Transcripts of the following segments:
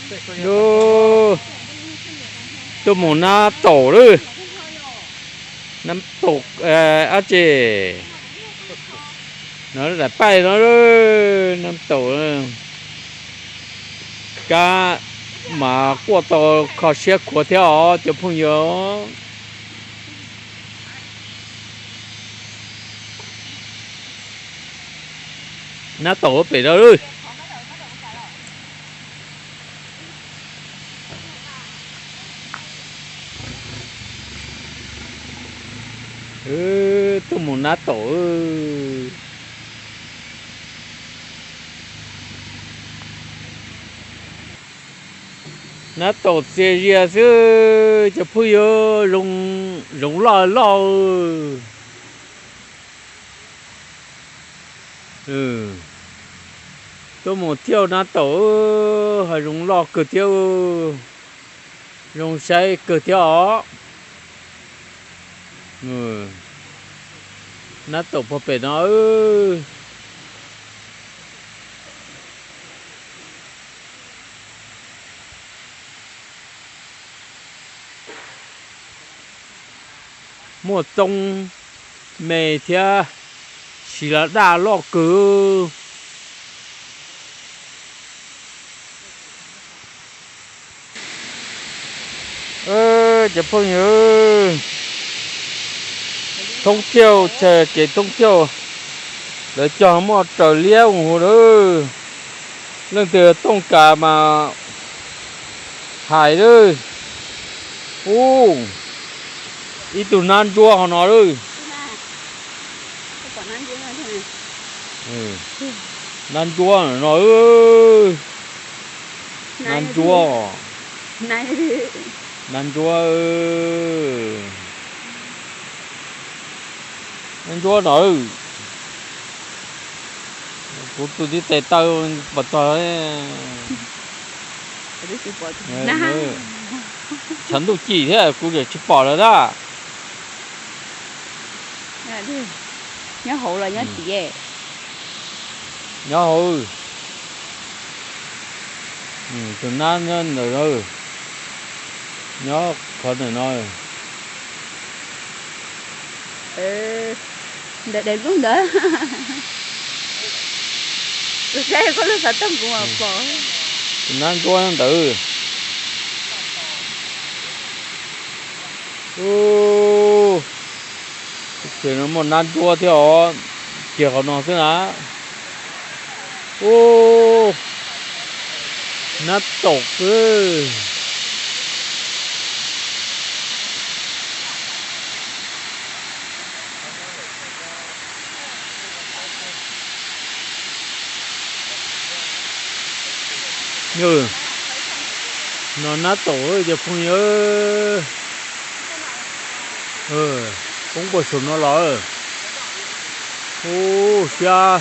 Lub, tuaj mus Nab Taum lawm. Nab Taum, ab tsi, no daim paij no, Nab Taum. Kab mas quaj tau kho siab khuav thiab os cov phooj ywg. Nab Taum pem no lawm. Tuaj mus Nab Taum. Nab Taum txias zias xwb cov phooj ywg, zoov loj loj. Tuaj mus thiaj Nab Taum, hav zoov loj kawg thiab, zoo saib kawg thiab os. Nab Taum pog pem no. Muaj txoov me thiab, siv los daj loj kawg. Cov phooj ywg, thoob thiauj, chaw kev thoob thiauj, lawv cog muaj raws liab mus hu lawm. Leej twg tooj kas mas hais lawm. Ub, ib tug nab ntsuab ho no lawm. Nab ntsuab no, nab ntsuab, nab ntsuab, nab ntsuab no. Kuv tus tib tes taw pom txog, tshav ntuj ci thiab kuv tsis pom lawm na. Nyob hauv los nyob tid? Nyob hauv. Tus nab nyob ntawm no, nyob qhov ntawm no. Ntawm daim nplooj ntawd. Kuv saib koj lub xov tooj kuv mam pom. Tus nab ntsuab ntawd. Ub, ces no muaj nab ntsuab thiab os, kiag qhov no xwb na. Ub, nab taum xwb. No nab taum cov phooj ywg. Poob puag saum no los. Ub, siab.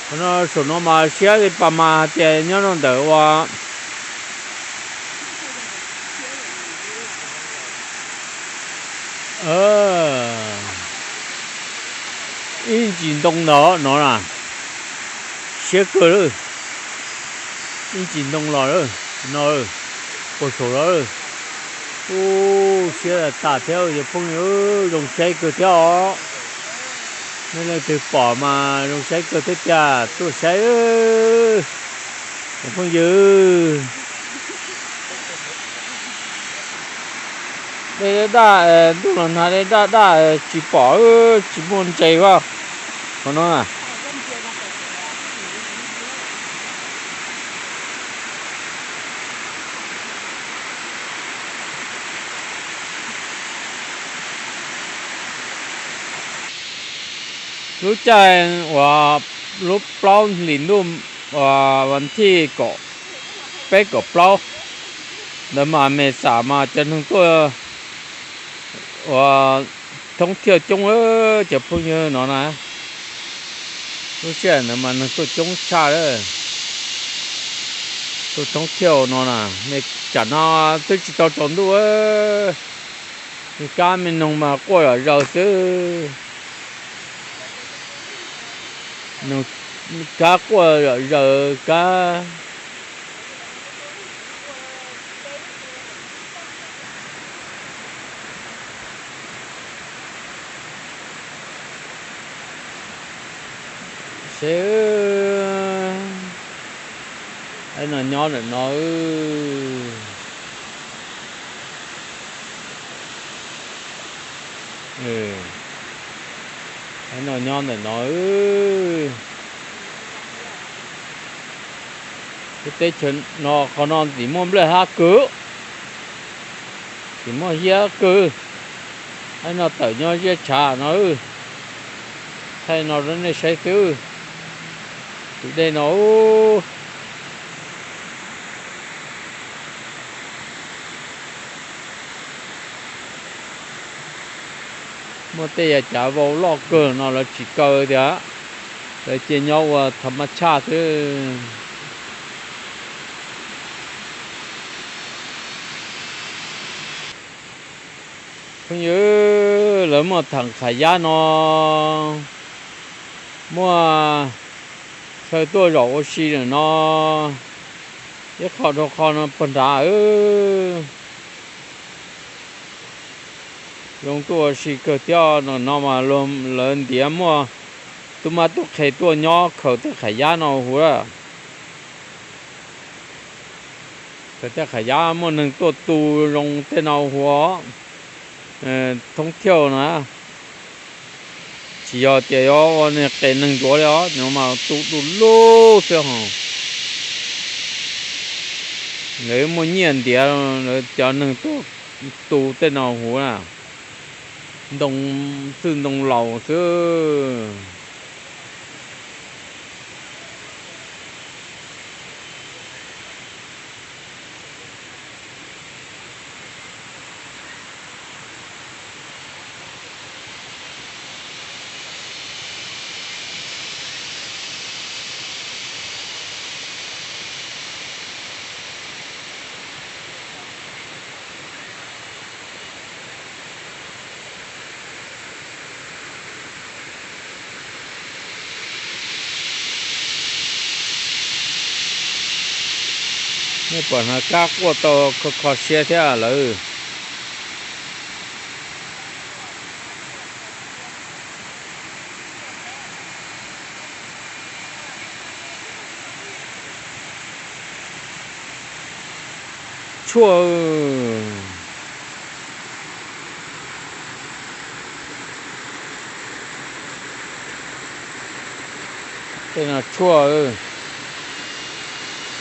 Qhov no saum no mas siab li pas mas hais tias nyob no ntawm ua ib ntsis ntoo ntawd no na. Siab kawg lawm. Ib ntsis ntoo los lawm no, puag saum los. Ub, siab tas thiab cov phooj ywg, zoo saib kawg thiab os. Nej leej twg pom mas zoo saib kawg thiab tiag, tuaj saib. Cov phooj ywg, dej daj daj, ntuj los nag dej daj daj tsis pom, tsis muaj ntses vaj. Qhov no na. Lub caij uas lub plaub hlis ntuj, vas thij kaum peb kaum plaub ntawd mas me xam mas cov neeg tuaj ua thoob thiaj coob, cov phooj ywg no na. Lub sij hawm ntawd mas neeg tuaj coob tshaj lawm. Tuaj thoob thiaj no na, me tsam no twb tsis tau tsaus ntuj, me kab me noog mas quaj zom zaws xwb. Noog Kab quaj zom zaws kab. Seb, no nyob ntawm no. No nyob ntawm no. Teb chaws no qhov no ntxim muaj nplej hab kawg, ntxim muaj hiab kawg. Hab no tawm nyob ziab tshav no. Thaij no rau nej saib xwb. Tus dej no muaj tej yav cav vau loj kawg no lawv tsis kaw tias, lawv cia nyob ua tha mab tshaj xwb. Phooj ywg, lawv muaj theem Qham Yab no, muaj chaw tuaj zaum ua si lawm no, ib qho dhau qho no puag nrad. Zoo tuaj ua si kawg thiab no, no mas lawv ntiav muaj tub mab tub qhe tuaj nyob khaws tej Qham Yab no huv. Khaws tej Qham Yab muaj neeg tuaj tu zoo tej no huv, thoob thiauj na. Tsis yog tias yuav ua niag qes neeg ntsuav li os, no mas tu du lug xwb ho. Lawv muaj nyiaj ntiav, lawv cov neeg tuaj tu tej no huv na. Ntoo xwb, ntoo laus xwb. Nej pom no kab quaj tau kho kho siab thiab lawm. Tshuaj. Tej no tshuaj,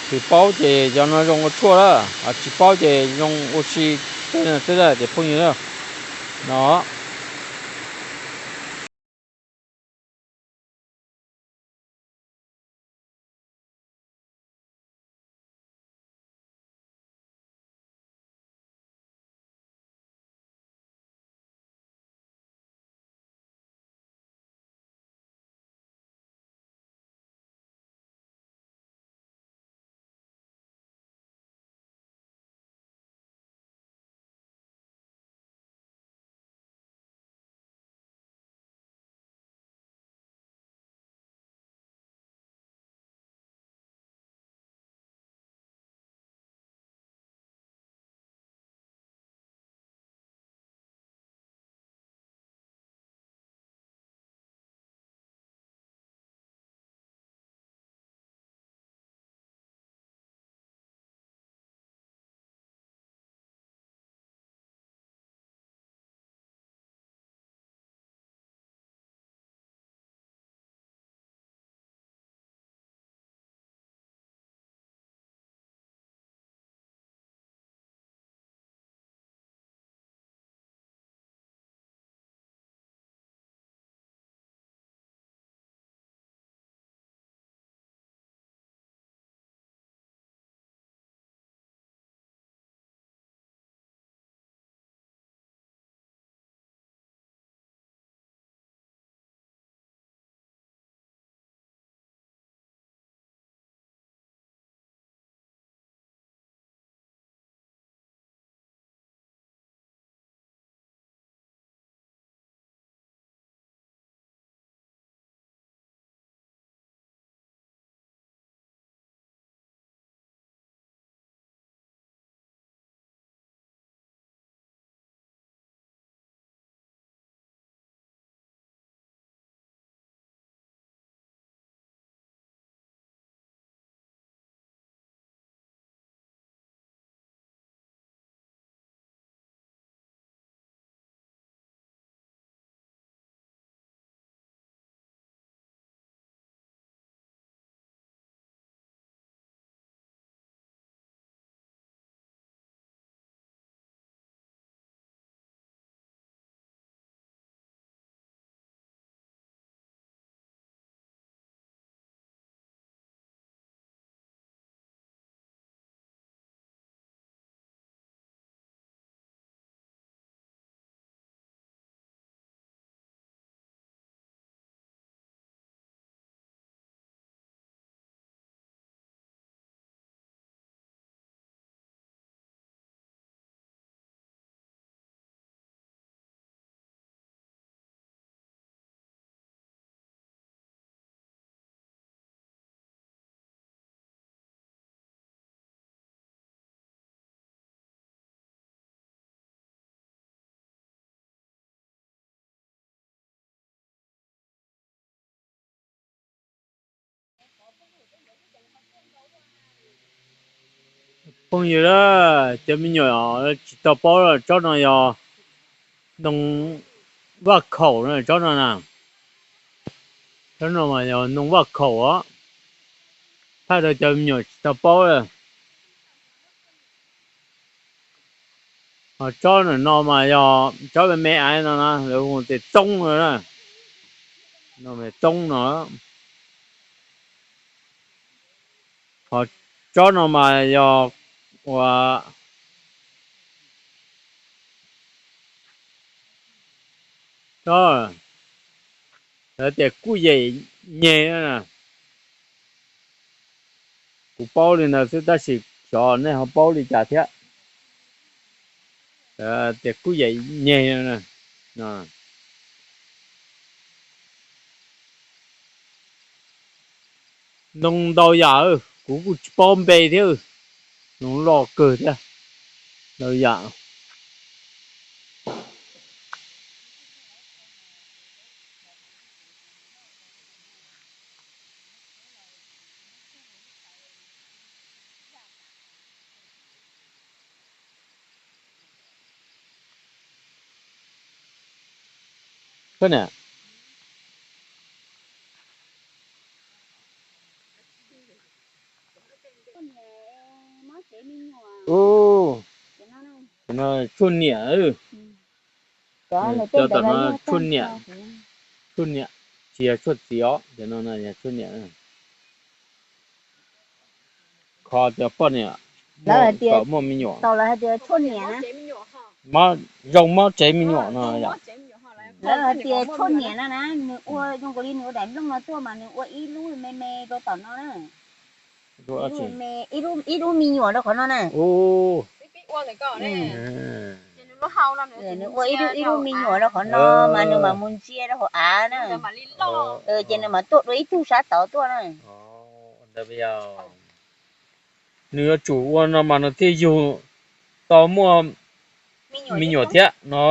tus paub ces cov no zoo ua tshuaj lawm, tsis paub ces zoo ua si. Tej no xwb tias phooj ywg no. Phooj ywg, cov me nyuam tsis tau paub, tsob no yog noo vaj khaum no, tsob no na. Tsob no mas yog noo vaj khaum os, thaij rau cov me nyuam tsis tau paub. Ho tsob no mas yog tsob me me aiv no na, lawv hu tias txoob no, txoob no. Ho tsob no mas yog ua, lawv tias kuj yem nyeg na. Kuv paub li ntawd xwb tab sis xyov nej ho paub li cas thiab. Tias kuj yem nyeg. Noo ntau yam, kuv kuj tsis paub npe thiab. Noo loj kawg thiab, ntau yam. Tshuaj niam. Ub, no tshuaj niam. Cov tom no tshuaj niam, tshuaj niam, tsis yog tshuaj txiv os, cov no yog tshuaj niam. Kho cov poj niam kom muaj me nyuam, zoo mob tsev me nyuam no yom. Lawv hais tias tshuaj niam no na, nws ua zoo nkaus li nws ua daim nplooj no tuaj mas nws ua ib lub me me rau tom no na. Ib lub me nyuam rau qhov no na. Nws ua ib lub me nyuam rau qhov no mas nws mam mus ntsia rau hauv av na. Ces nws mam tuaj dua ib tug sab tod tuaj na. Nws yuav tsum ua no mas nws thiaj yug tau muaj me nyuam thiab no.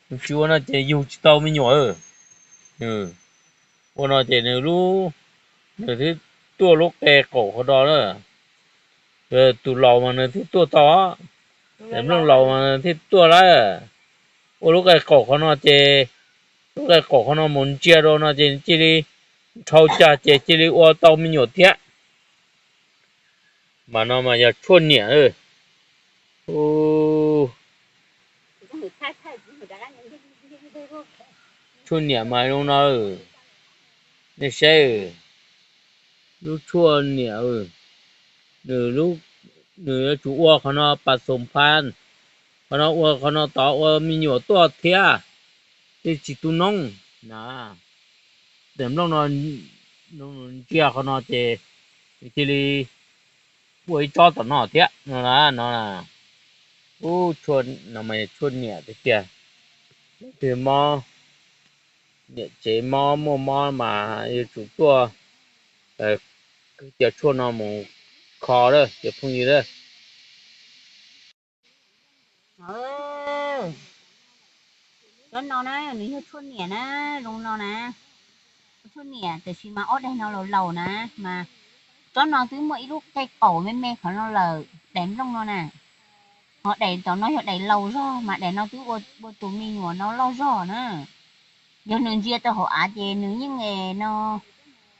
Nws tsis ua no ces yug tsis tau me nyuam. Ua no ces nws lub, nws thiaj tuaj lub qe qaum qhov no na. Tus laus mas nws thiaj tuaj tau, daim nplooj laus mas nws thiaj tuaj lawm. Ua lub qe qaum qhov no ces, lub qe qaum qhov no mus ntsia rau no ces cia li nrhau cag ces cia li ua tau me nyuam thiab. Mas no mas yog tshuaj niam. Tshuaj niam mas zoo no, nej saib, lub tshuaj niam, nws, nws yuav tsum ua qhov no pas xoom phas, qhov no ua qhov no tod ua me nyuam tuaj thiab, thiaj tsis tu noob na. Daim nplooj no, ntsia qhov no ces nws cia li ua ib tsob tom no thiab no na. Ub, tshuaj no mas tshuaj niam tiag tiag. Leej twg mob, niam tsev mob muaj mob mas yuav tsum tuaj kwv cov tshuaj no mus kho lawm cov phooj ywg lawm. Tsob no na nws yog tshuaj niam na, zoo no na. Tshuaj niam tiam sis mas ob daim no laus laus na, mas tsob no twb muaj ib lub qe qaum me me qhov no lawm, daim nplooj no na. Ho daim tom no yog daim laus zog mas daim no twb ua tus me nyuam no loj zog na. Yog nws ntsia rau hauv av ces nws yeej no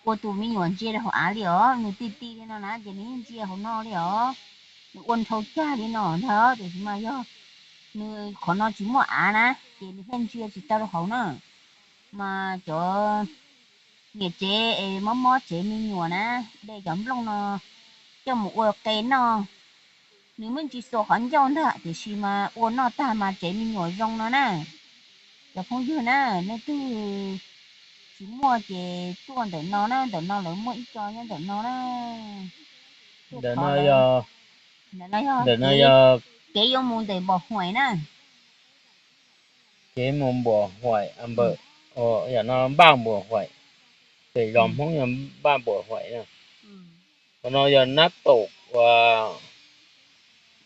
ua tus me nyuam ntsia rau hauv av li os, nws ti ti li no na ces nws yeej ntsia hauv no li os. Nws ua nrhau cag li no ntag, tiam sis mas yog nws qhov no tsis muaj av na, ces nws thiaj ntsia tsis tau rau hauv na. Mas cov niam tsev es mob mob tsev me nyuam na, de cov nplooj no coj mus ua qe noj. Nws muaj ntsis xuas qhov ncauj ntag, tiam sis mas ua noj tag mas tsev me nyuam zoo no na. Cov phooj ywg na, nej twg tsis muaj ces tuaj ntawm no na, ntawm no lawv muaj ib co nyob ntawm no na. Ntawm no, ntawm no yog kev yuav mus ntawm Npam Huaim na. Kev mus Npam Huaim, yam no Npaj Npam Huaim, pem zos Hmoob yog Npaj Npam Huaim na. Qhov no yog nab taum uas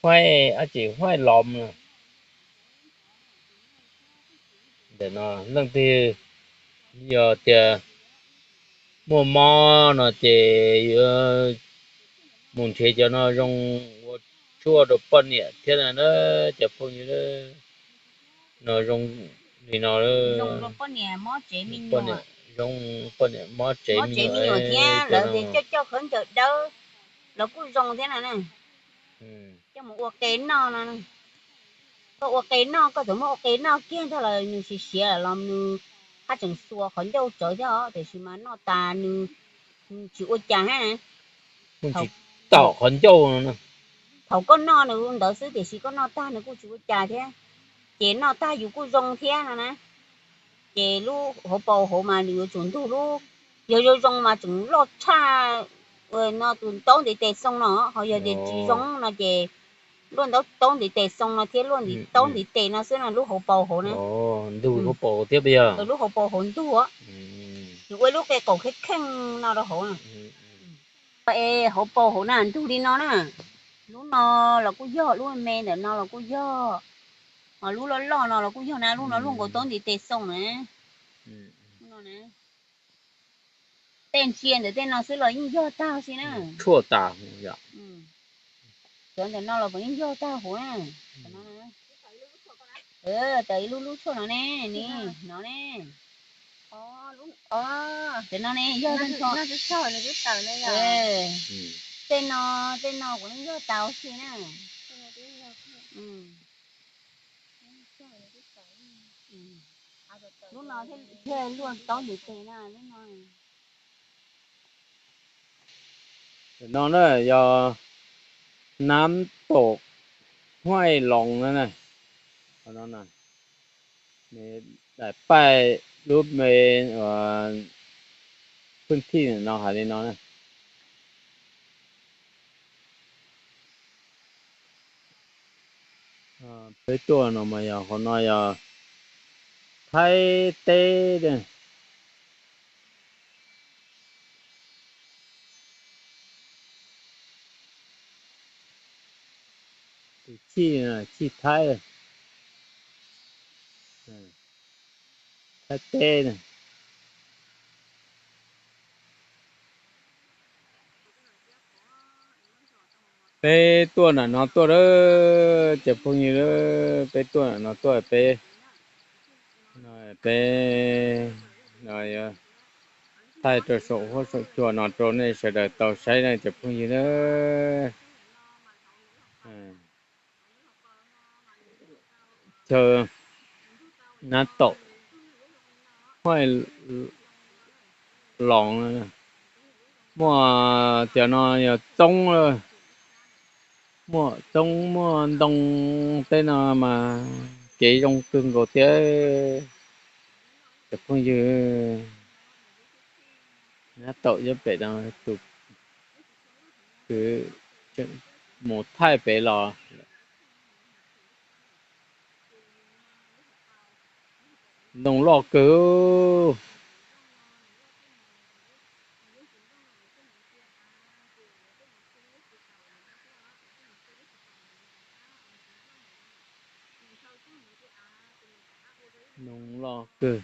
Huaib, dab tsi Huaib Los na. Ntawm no leej twg yog tias muaj mob no ces yuav Mus nrhiav cov no zoo ua tshuaj rau poj niam thiab na, cov phooj ywg. No zoo li no, zoo poj niam mob tsev me nyuam thiab, lawv tias coj coj khaub ncaws dawb los kuj zoo thiab no na. Coj mus ua qe noj no. Koj ua qe noj, koj txawm muab ua qe noj kiag ntag los nws siav siav los nws haj tseem xuas qhov ncauj tsawv thiab os, tiam sis mas noj tas nws tsis ua cas thiab na. Tsis tom qhov ncauj no. Thaum koj noj nws ua ntawd xwb, tiam sis koj noj tag nws kuj tsis ua cas thiab. Ces noj tag yus kuj zoo thiab no na. Ces lub hauv paus hauv mas nws yuav tsum ntug lub, yog zoo zoo mas tseem loj tshaj no tus ntaub ntiv tes xoo no, ho yog tias tsis zoo no ces luaj ntaub, ntaub ntiv tes xoo no thiab luaj ntiv, ntaub ntiv tes no xwb no lub hauv paus hauv na. Ntug hauv paus thiab, lub hauv paus hauv ntug. Nws ua lub qe qaum kheej kheej no rau hauv na. Es hauv paus hauv na ntug li no na. Lub no los kuj yog, lub me ntawm no los kuj yog, ho lub loj loj no los kuj yog na, lub no luaj nkaus ntaub ntiv tes xoo na. Tej ntsia ntawm tej no xwb los yeej yog tag huv si na. Tshuaj tas. Cov ntawm no los puas yeej yog tag huv na. Tawm ib lub lub tshuaj no ne, ni, no ne. Cov no ne yog, tej no, tej no kuv yeej yog tau huv si na. Lub no thiaj luaj ntaub ntiv tes na, lub no. Tam no na yog Nam Tauj Huaij Loos na. Qhov no na, daim paij lub me, phwj thij no hais li no na. Peb tuaj no mas yog qhov no yog Thaib teb. Tus chij, chij Thaib, Thaib teb. Peb tuaj nram no tuaj lawm cov phooj ywg, peb tuaj nram no tuaj peb, peb thaij rau saum huab saum cua no rau nej sawv daws tau saib na cov phooj ywg na. Chaw Nam Tauj Huaij Loos, muaj cov no yog txoob, muaj txoob muaj ntoo, tej no mas kev zoo kawg nkaus thiab cov phooj ywg. Nam Tauj nyob pem no, tus kwv mus thaij pem los. Ntoo loj kawg. Ntoo loj kawg.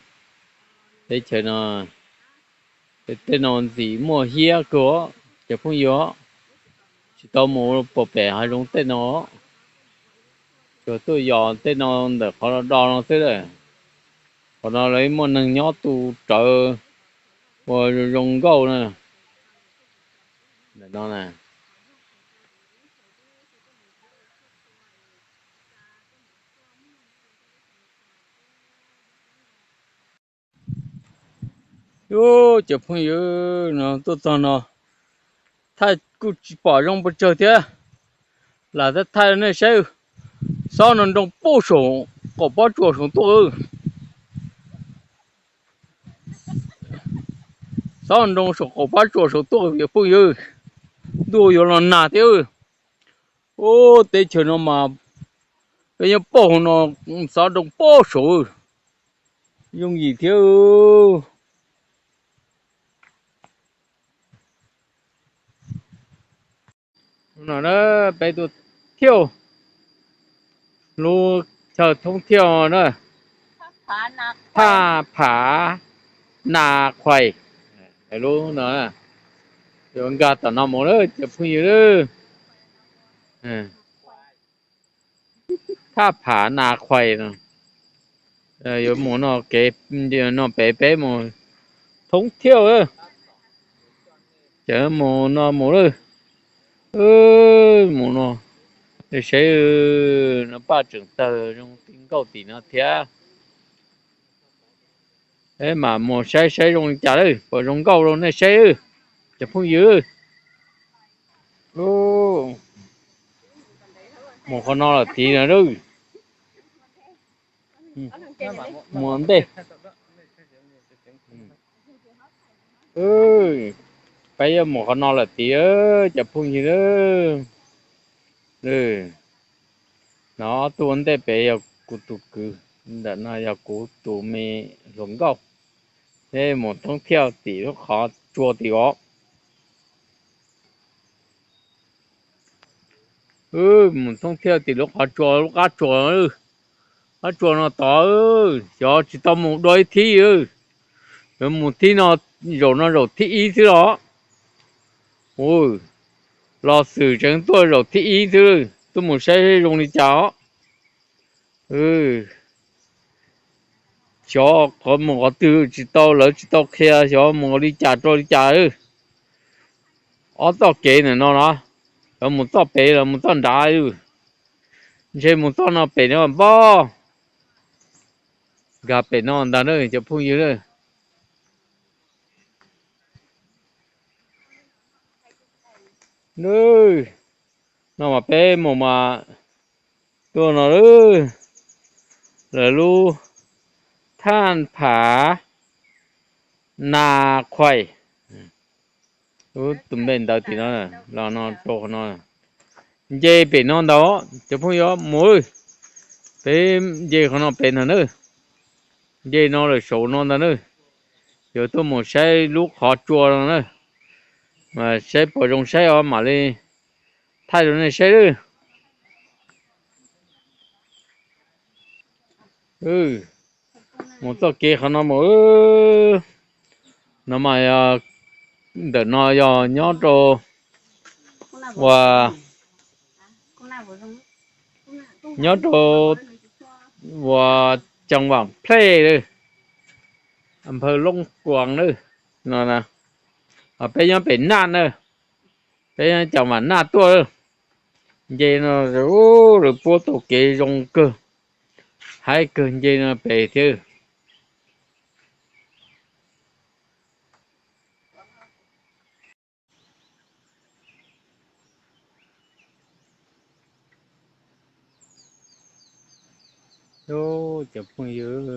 Teb chaws no, tej no ntxim muaj hiab kawg os cov phooj ywg, tsis tau mus pom pem hav zoov tej no. Tsuas tuaj yos tej no ntawm qhov do no xwb lawm. Qhov no lawv muaj neeg nyob tu rawv ua zoo nkauj na. Ntawm no na. Ub, cov phooj ywg, no tuaj txog no thaij kuj tsis pom zoo pes tsawg thiab. Lam thaij nej saib, xob no nroo puag saum qaum pob tsuas saum tuaj. Xob nroo saum qaum pob tsuas saum tuaj cov phooj ywg. Ntuj yuav los nag thiab. Ub, teb chaws no mas peb nyob puag hauv no, xob nroo puag saum. Yooj yim thiab. No peb tuaj thiauj lub chaw thoob thiauj na, Thaj Phav Nas Khuais, lub no. Yuav nkag tom no mus lawm cov phooj ywg lawm. Thaj Phav Nas Khuais no, yuav mus no kev, no pem peb mus thoob thiab lawm. Ces mus no mus lawm, mus no, saib no paj tseem tawg zoo ti nkauj tim no thiab. Peb mam mus saib saib zoo li cas lawm, puas zoo nkauj rau nej saib lawm cov phooj ywg. Mus qhov no lawm tid no lawm. Mus ntej. Peb yuav mus qhov no lawm tid cov phooj ywg. No ob tug ua ntej pem yog kuv tus kwv, ntawm no yog kuv tus me hluas nkauj. Peb mus thoob thiab tim lub qhov tsua tim os. Mus thoob thiab tim lub qhov tsua, lub qab tsua, qab tsua no tod, xyov tsis tau mus dua ib thib. Yuav mus thib no, zaum no zaum thib ib xwb los. Los xwm tseev tuaj zaum thib ib xwb, tuaj mus saib zoo li cas os. Xyov qhov mus qhov twg tsis tau, lawv tsis tau qhia xyov mus li cas rau li cas. Ob txoj kev ntawm no los, lawv mus txoj pem los mus txoj nrad. Ntshe mus txoj no pem no npog. Nkag pem no ntag na cov phooj ywg na. No mas peb mus mas tuaj no lawm, lawv lub Thaj Phav Nas Khuais. Tus npe ntawd tim no, los no rau qhov no. Nce pem no ntag cov phooj ywg, mus. Peb nce qhov no pem ntag na. Nce no lawm saum no ntag na. Yuav tuaj mus saib lub qhov tsua no na, mas saib puas zoo saib os mam li thaij rau nej saib lawm. Mus txoj kev qhov no mus. No mas ntawm no yog nyob rau, uas nyob rau uas Cees Vam Plej, Nphaw Loob Kuas na. No peb nyob pem Naj na, peb nyob Cees Vam Naj tuaj. Nce no lawv puab tau kev zoo kawg, haib kawg nce no pem thiab. Cov phooj ywg,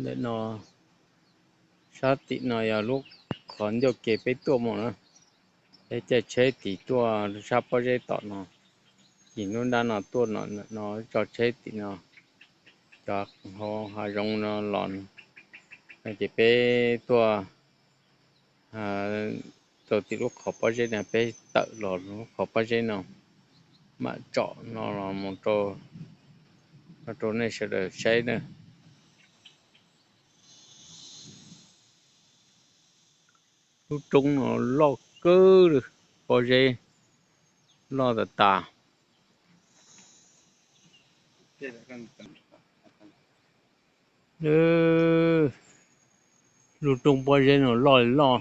ntawm no sab tim no yog lub qhov ncauj ke peb tuaj mus na. Peb caij tsheb tim tuaj sab pob zeb tom no, tim lub nrab no tuaj no, tso tsheb tim no, cov hauv hav zoov no los, ces peb tuaj rau tim lub qhov pob zeb no, peb tawm los lub qhov pob zeb no, mam tsom no los mus rau, rau nej sawv daws saib na. Lub roob no loj kawg li, pob zeb loj tas tas. Lub roob pob zeb no loj li loj,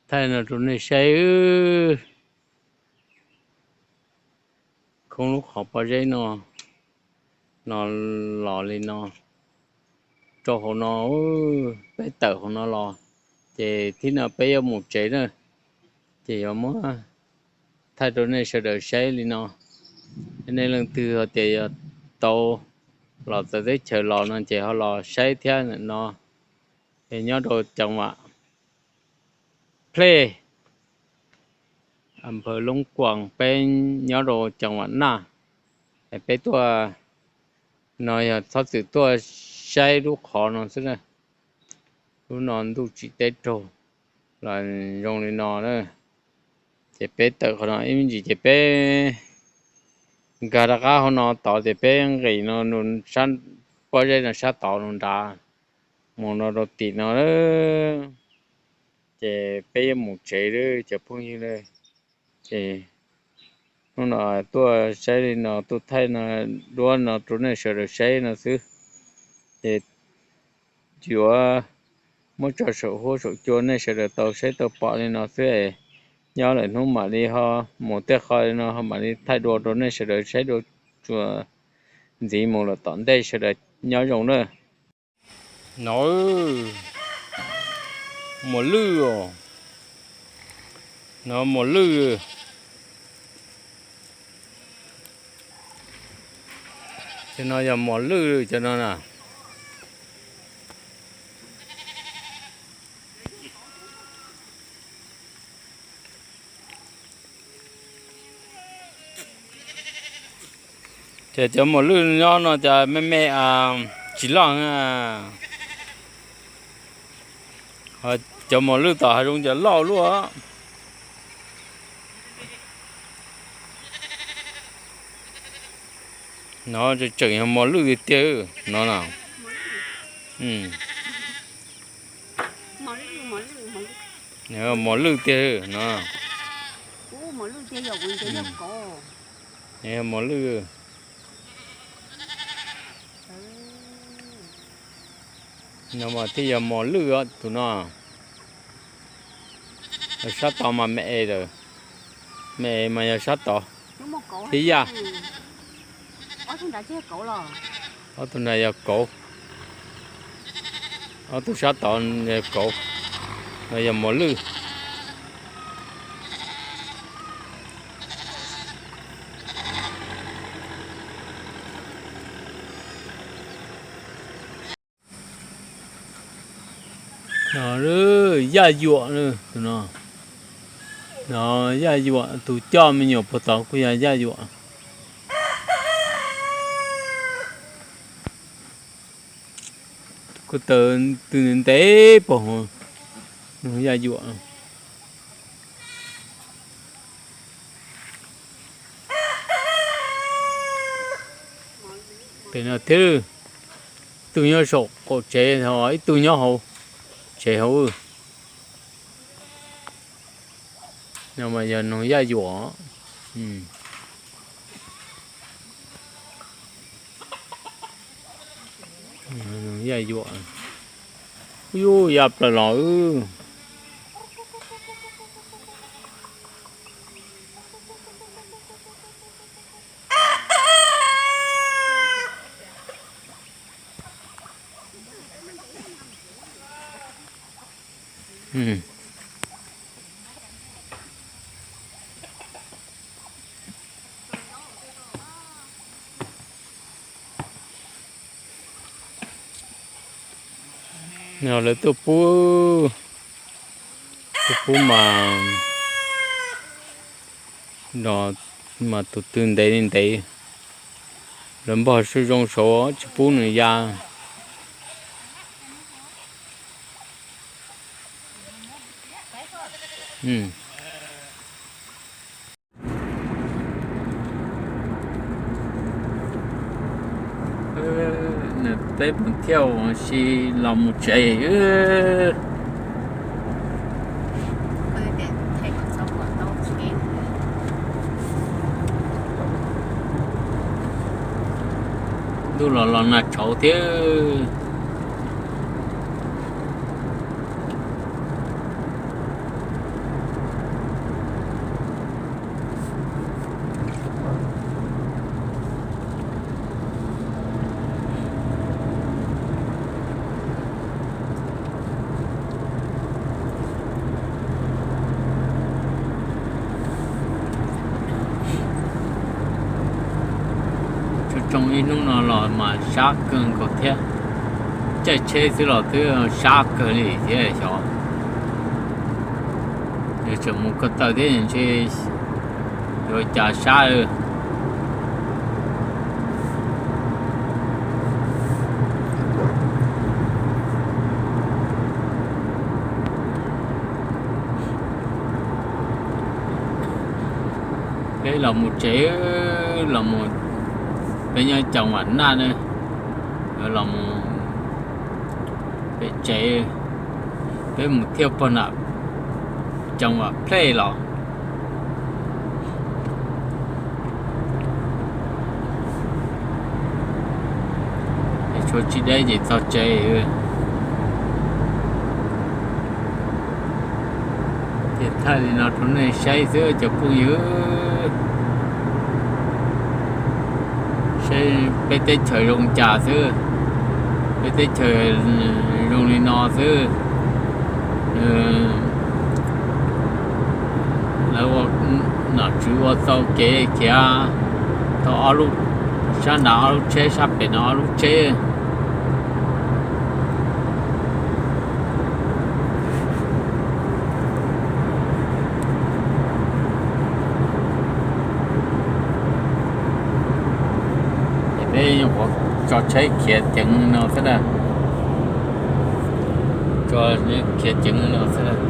thaij no rau nej saib. Khoob lub qhov pob zeb no, no los li no, rau hauv no, peb tawm hauv no los, ces thib no peb yuav mus tsev na, ces yuav muab thaij rau nej sawv daws saib li no. Nej leej twg hais tias yog tau los txawv teb chaws los no ces ho los saib thiab no. Es nyob rau Cees Vam Plej, Nphaw Loob Kuas, peb nyob rau Cees Vam Naj, es peb tuaj no yog txhob txwm tuaj saib lub qhov no xwb na. Lub no ntuj tsim teb raug los zoo li no na. Ces peb tawm qhov no ib me ntsis ces peb nkag rov qab hauv no tod ces peb nqis no, pob zeb no sab tod no nrad, mus no rau tim no. Ces peb yuav mus tsev lawm cov phooj ywg na. Ces hnub no tuaj saib li no, tuaj thaij no, duab no rau nej sawv daws saib no xwb. Ces yuav muab tso saum huab saum cua nej sawv daws tau saib tau pom li no xwb. Nyob lawm hnub mam li ho mus tej qho li no ho mam li thaij dua rau nej sawv daws saib dua tsuas ntxiv mus lawm tom ntej, sawv daws nyob zoo na. No, muas lwj os. No muas lwj. Cov no yog muas lwj cov no na. Ces cov muas lwj nyob no cas me me tsis loj. Cov muas lwj tom hav zoov cas loj luaj. No tseem yog muas lwj tiag tiag no na. Muas lwj tiag no. Muas lwj. No mas thiaj yog muas lwj os tus no. Sab tod mas me es lawm, me es mas yog sab tod thiab yaj. Ob tug nrad yog kauv, ob tug sab tod yog kauv, no yog muas lwj. No yaj yuam tus no. No yaj yuam, tus coj me nyuam puag tod kuj yog yaj yuam. Kuj taw tw ntev ntev pog, yaj yuam. Pem no thiab, ib tug nyob saum qaum tsev, ib tug nyob hauv tsev hauv. No mas yog noog yaj yuam. Yaj yuam. Yus ya plaws los. Lawv tuaj pub, tuaj pub mas, no mas tus twg ntev li ntev, lawv npog zoo saud tsis pub nws ya. Peb mus thiaj ua si los mus tsev. Ntuj los los nag tshauv thiab. Tsoo tsoo ib hnub no los mas sab kawg nkaus thiab. Caij tsheb xwb los twb sab kawg li thiab xyov. Yuav tseem mus ko taw thiab ntshe yuav cas sab. Peb los mus tsev, los mus, peb nyob Coo Vam Naj ne, los mus pem tsev, peb mus thiaj pog nram Coo vam plej los. Es tshuav tsis deb ces txog tsev. Ces thaij li no rau nej saib xwb cov phooj ywg. Saib peb teb chaws zoo cas xwb, peb teb chaws zoo li no xwb. Lawv ua, nom tswv ua txoj kev khiav tau ob lub, sab nrad ob lub tsheb, sab pem no ob lub tsheb. Ces peb nyuam qhuav tso tsheb khiav ceev no xwb na. Tso khiav ceev no xwb.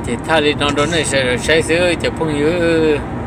Ces thaij li no rau nej sawv daws saib xwb cov phooj ywg.